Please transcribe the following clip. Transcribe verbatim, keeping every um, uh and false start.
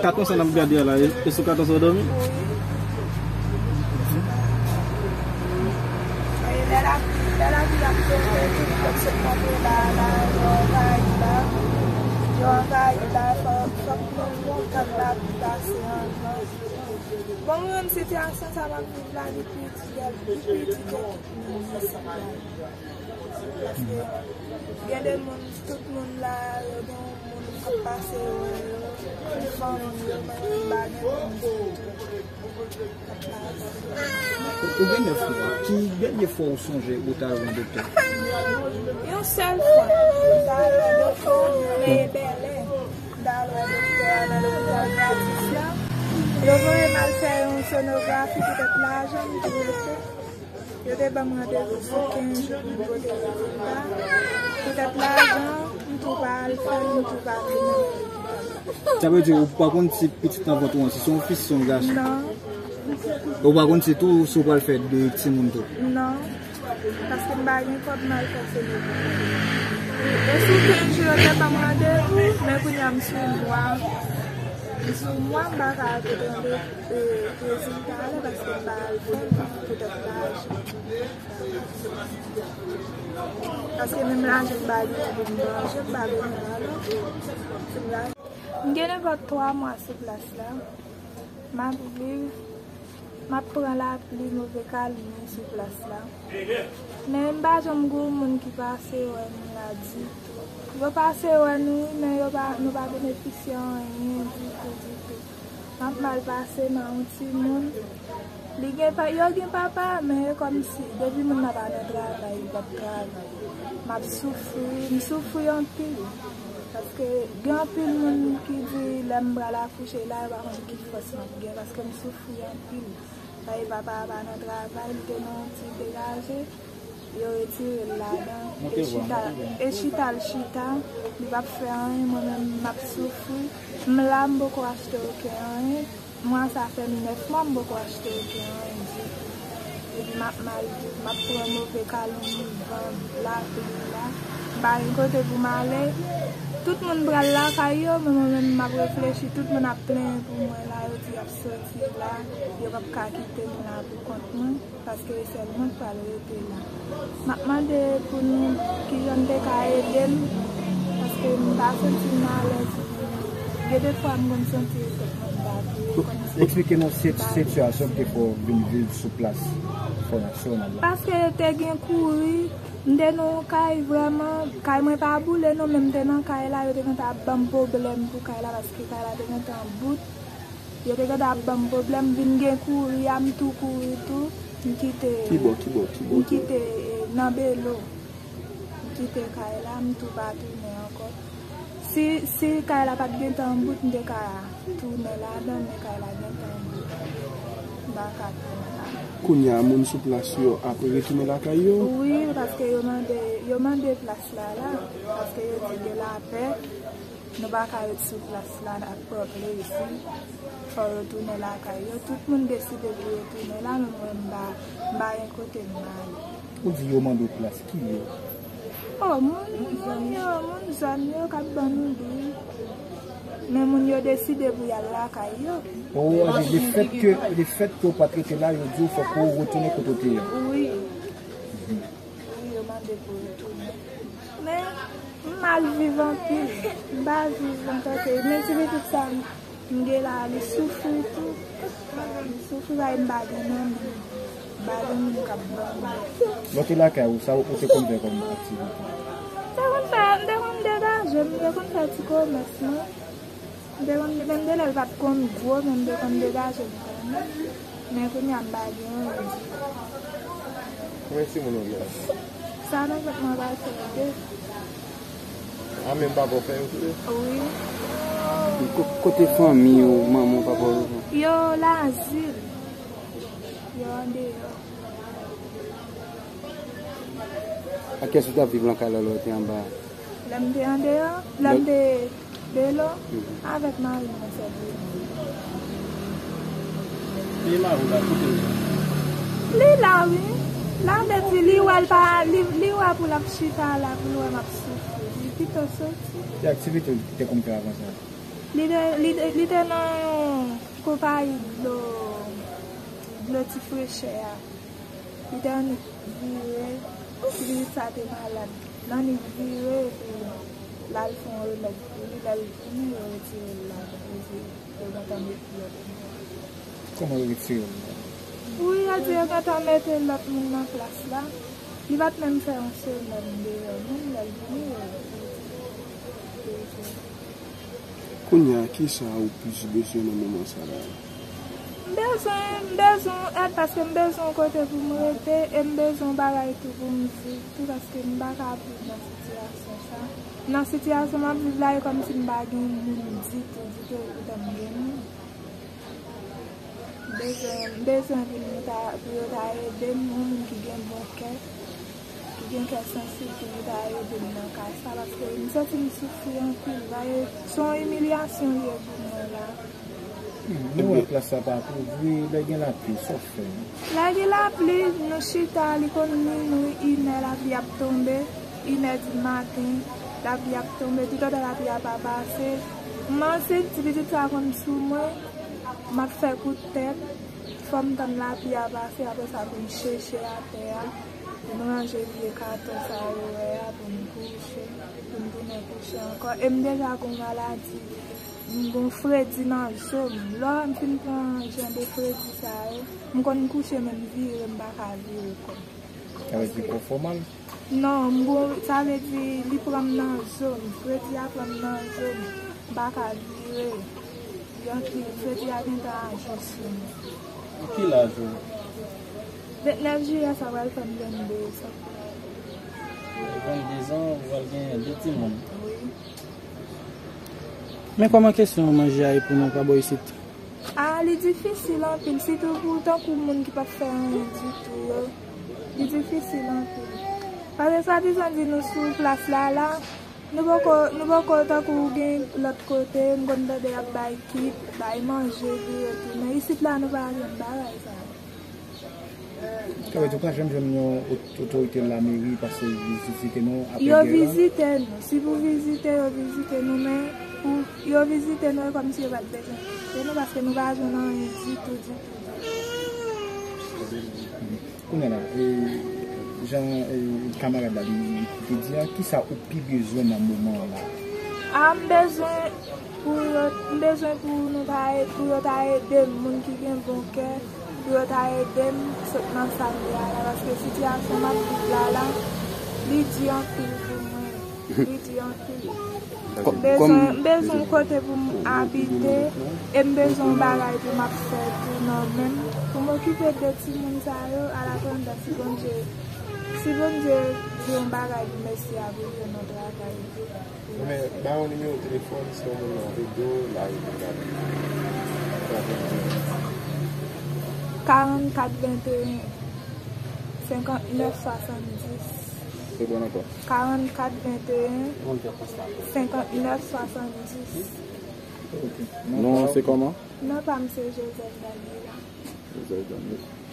Katon sa n ap gade a la, e, e sou katon sa w dòmi? Lè lapli, lè lapli ap tonbe, tout moun sot kanpe la, la, yo anvayi la. Yo anvayi la, fò, fòk nou kontan lapli pase anvan. Bon, mwen menm sitiyasyon sa m ap viv la, li pi di ke, li pi di ke tout moun isit la. Paske gen de moun, tout moun la, yo gen yon moun k ap pase wè yo, yon fanmi yo, menm si pa gen moun ditou. Ou gen nèf mwa. Ki dènye fwa ou sonje ou t al wè yon doktè? Yon sèl fwa, m t al wè doktè, men e bèlè. M t al wè doktè a nan lopital gratis la. Yo voye m al fè yon sonografi poutèt lajan m te rete. Yo te ban m randevou sou kenz jou pou m pote rezilta. Poutèt lajan, m tou pa al fè l, m tou pa vin nan lopital. Sa vle di ou pa konn si pitit nan vant ou an, si se yon fi, si se yon gason? Non. Ou pa konn si tou, si w pral fè de timoun tou? Non. Paske m pa gen kòb m al fè se de. E sou kenz jou yo te ban m randevou, men kounye a m sou mwa. M sou mwa, m pa ka pote randevou, e, rezilta a la paske m pa al fè l poutèt lajan. Paske menm lajan m pa gen pou m manje, m pa bezwen lajan. M gen nenpòt twa mwa sou plas la. M ap viv, m ap pran lapli, move kalmi sou plas la. Men m pa janm gen yon moun ki pase wè nou la ditou. Yo pase wè nou, wi, men yo pa, nou pa benefisye anyen ditou, ditou. M ap mal pase, m a yon timoun. Li gen pa, yo gen papa, men e kòmsi, depi moun nan pa nan travay, li p ap travay. M ap soufri, m soufri anpil. Paske gen anpil moun ki di, lè m pral akouche la, yo pa konn ki fòs m ap gen, paske m soufri anpil. Paske papa a pa nan travay, li te nan yon ti degaje. Yo retire l ladan. E chita, e chita l chita, li p ap fè anyen, mwen menm m ap soufri. M la, m poko achte okenn anyen. Mwa sa fè m nèf mwa, m poko achte okenn anyen ditou. Epi m ap mal viv, m ap pran move kalmi, van, lapli la. M pa gen kote pou m ale. Tout moun pral lakay yo, men mwen menm m ap reflechi. Tout moun ap plenyen pou mwen la, yo di y ap soti la, yo p ap ka kite m la pou kont mwen. Paske e sèl mwen k pral rete la. M ap mande pou nou, kijan n te ka ede m, paske m pa santi m alèz. Gen de fwa m konn santi tèt mwen bat, m konn santi. Eksplike nou sit-, sitiyasyon ki te fè w vin viv sou plas fòmasyon w nan la. Paske te gen kouri, m te nan yon kay vrèman, kay mwen pa boule non, men m te nan kay la, yo te gentan ap ban m pwoblèm pou kay la, paske kay la te gentan bout. Yo te gentan ap ban m pwoblèm, vin gen kouri a, m tou kouri tou, m kite, kibò, kibò, kibò, m kite, eh, nan Belo. M kite kay la, m tou pa tounen ankò. Si, si kay la pa t gentan bout, m te ka tounen ladan, men kay la gentan bout. M pa ka tounen ladan. Kounye a, moun sou plas yo ap retounen lakay yo? Wi, paske yo mande, yo mande plas la la, paske yo di gen lapè. Nou pa ka ret sou plas la, n ap pran plezi. Fò yo tounen lakay yo. Tout moun deside pou yo tounen la, men mwen, m pa, m pa gen kote m ale. Ou di yo mande w plas, ki yo? O, moun, moun yo, moun zòn yo k ap ban nou dri. Men moun yo deside pou y al lakay yo. O, lefèt ke, lefèt ke w pa t rete la, yo di w fòk ou retounen kote w te ye. Wi. Wi, yo mande pou yo tounen. Men, m mal viv anpil. M pa viv antanke, men ti pitit sa m, m gen la, li soufri tou. Li soufri, bay m pa gen nan men. M pa gen moun k ap ban m. Lè w te lakay ou, sa ou te konn fè kòm aktivite? M te konn fè, m te konn degaje m, m te konn fè ti komès mwen. M te konn, menm de lè l pa t konn gwo, men m te konn degaje m kanmenm. Men kounye a m pa gen anyen ditou. Konbyen timoun ou gen? Sa nan vant mwen pase de. A, menm papa w fè yo tou de? Wi. Ko-, kote fanmi w, manman w, papa w yo? Yo Lazil. Yo andeyò. Ak kiyès ou t ap viv nan kay la lè w te anba a? Lè m te andeyò, lè m te Velo, avèk mari mwen sèlman. E mari w la, kote l ye? Li la, wi. La vle di, li wè l pa, li, li wè pou l ap chita la, pou l wè m ap soufri. Li pito soti. Ki aktivite w te konn fè avan sa? Li te, li te, li te nan yon konpayi dlo, dlo ti frechè a. Li te annik vire, ti pitit sa te malad. L annik vire, epi l al fè yon remèd pou li. Lè l vini, yo retire l ladan. Yo di yo gentan met lòt moun. Kòman yo retire l la? Wi, yo di yo gentan mete lòt moun nan plas la. Li pa t menm fè yon semèn deyò menm, lè l vini, yo retire l. Kounye a, kisa ou plis bezwen nan moman sa la? M bezwen, m bezwen yon èd paske m bezwen yon kote pou m rete e m bezwen yon bagay tou pou m viv tou paske m pa ka viv nan sitiyasyon sa. Nan sitiyasyon m ap viv la, e kòmsi m pa gen moun ditou, ditou, epoutan m gen moun. M bezwen, m bezwen pou nou ta, pou yo ta ede m, yon moun ki gen bon kè, ki gen kè sansib pou li ta ede m nan ka sa, paske m santi m soufri anpil. Dayè, se yon imilyasyon li ye pou mwen la. Hmm, nou wè plas la pa kouvri, lè gen lapli, sa w fè? Lè gen lapli, nou chita, li konn minwi, inè, lapli ap tonbe, inè di maten, lapli ap tonbe, toutotan lapli a pa pase. M ansent, ti pitit sa konn sou mwen, m ap fè kout tèt, fò m tann lapli a pase, apre sa pou m cheche atè a, pou m ranje vye katon sa yo wè a, pou m kouche, pou m tounen kouche ankò. E m deja gon maladi, m gon fredi nan zo m. Lò m fin pran jan de fredi sa yo, m konn kouche men m vire, m pa ka vire kò m. Sa vle di kò fè w mal? Non, m bon, sa vle di li pran m nan zo m, fredi a pran m nan zo m, m pa ka vire. Li anpil, fredi a gentan aji sou m. Ki laj ou? Vennèf jiyè sa pral fè m vennde zan. Vennde zan, ou pral gen de timoun. Wi. Men kòman kesyon manje a ye pou nou pa bò isit? A, li difisil anpil, sitou pou tankou moun ki p ap fè anyen ditou yo. Li difisil anpil. Paske swadizan di nou sou plas la la, nou poko, nou poko tankou gen lòt kote, m konn tande y ap bay kit, bay manje, vire tounen. Isit la, nou pa jwenn bagay sa yo. Sa vle di ou pa janm jwenn yon ot-, otorite lameri pase vizite nou apre gè a? Yo vizite nou. Si pou vizite, yo vizite nou, men pou yo vizite nou, e kòmsi yo pa t bezwen vizite nou, paske nou pa jwenn anyen ditou, ditou, ditou. Kounye a la, e, jan, e, kamarad la li, li te di a, kisa ou pi bezwen nan moman an la? A, m bezwen pou yo, m bezwen pou nou ta e-, pou yo ta ede m, moun ki gen bon kè, pou yo ta ede m sot nan sa m ye a la, paske sitiyasyon m ap viv la la, li di anpil pou mwen, li di anpil. Ko-, m bezwen, kòm m bezwen yon kote pou m abite, e m bezwen yon bagay pou m ap fè tou nan men m, pou m okipe de timoun sa yo, alapandan si Bondye, si Bondye di yon bagay pou mesye a pou l jwenn yon travay tou. Men, ba yon nimewo telefòn, si yon moun ap ede w, l a ede w. Karannkat venteyen, senkantnèf swasanndis. Reprann ankò. Karannkat venteyen, senkantnèf swasanndis. Ok. Non an se kòman? Non pa m se Joseph Daniela. Joseph Daniela.